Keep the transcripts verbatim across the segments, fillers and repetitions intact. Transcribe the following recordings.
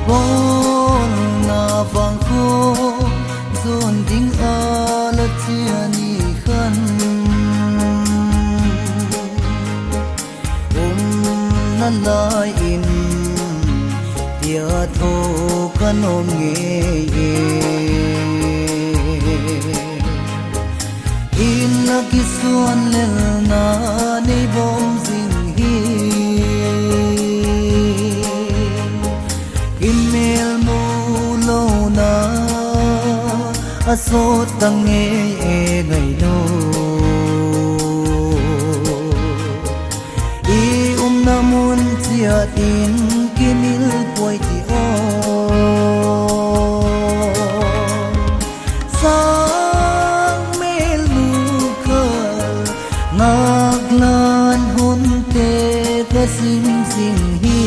Bawlna vang khaw zuan ding a la chia ni khan, umna lai in tia tho ka nuam ngei e. In a kisuan lelna nei bawm zing hi, in mêl mu lona a sawt ta ngei e ngainu. I umna mun chiat in kimil puai ti aw. Sâng mêl mu kha ngâklan hunte ka sim zing hi.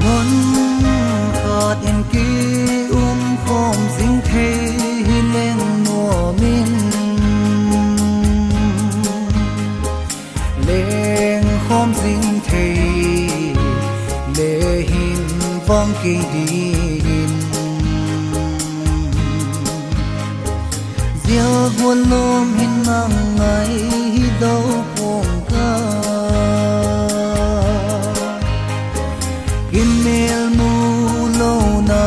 Mun khat in ki um khawm zing thei hi leng nuam in, leng khawm zing thei le hin vang kei ding in. Zia gual nuam hin nang ngai hi do pua'ng ka, in mêl mu lona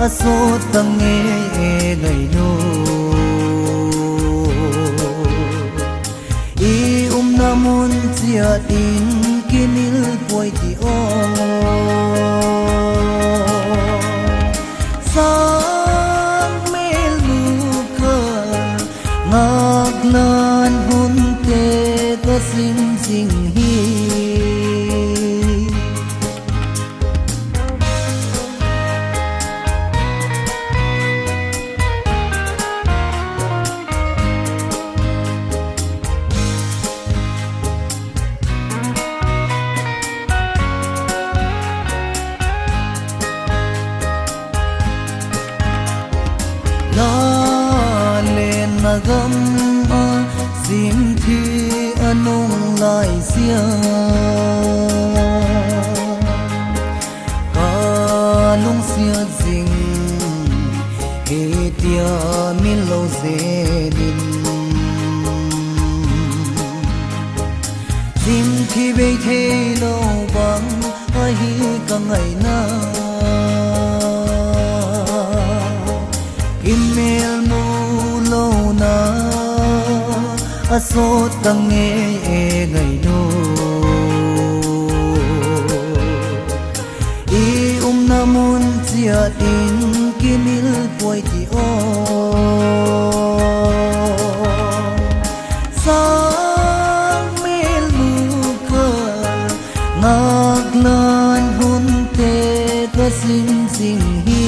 a sawt ta ngei e ngainu. I umna mun chiat in kimil puai ti aw. Sâng mêl mu kha ngâklan hunte ka sim zing hi. La lenna gam ah zimthi a nung lai sia, ka lungsiat zing hi tia min lo zen in, zimthi bei theilo bang ahi ka ngaina. In mêl mu lona a sawt ta ngei e ngainu. I umna mun chiat in kimil puai ti aw. Sâng mêl mu kha ngâklan hunte ka sim zing hi.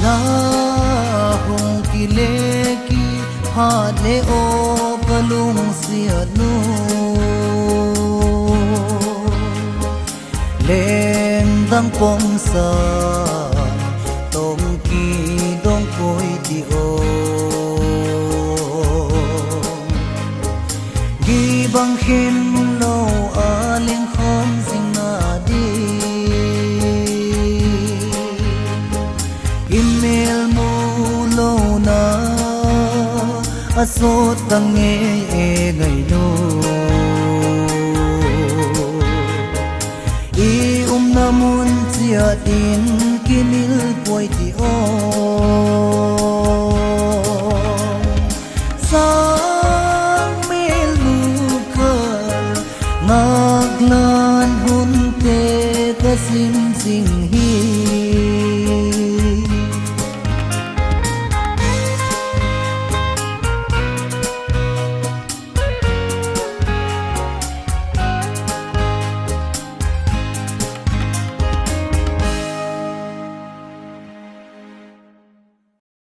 La hung kile kit phat le aw ka lungsiat nu, leng dang pawmsa tawng kidong puai ti aw. Gibang khen lo a leng khawm zingna ding, in mêl mu lona a sawt ta ngei e ngainu. I umna mun chiat in kimil puai ti aw. Sâng mêl mu kha ngâklan hunte ka sim zing hi.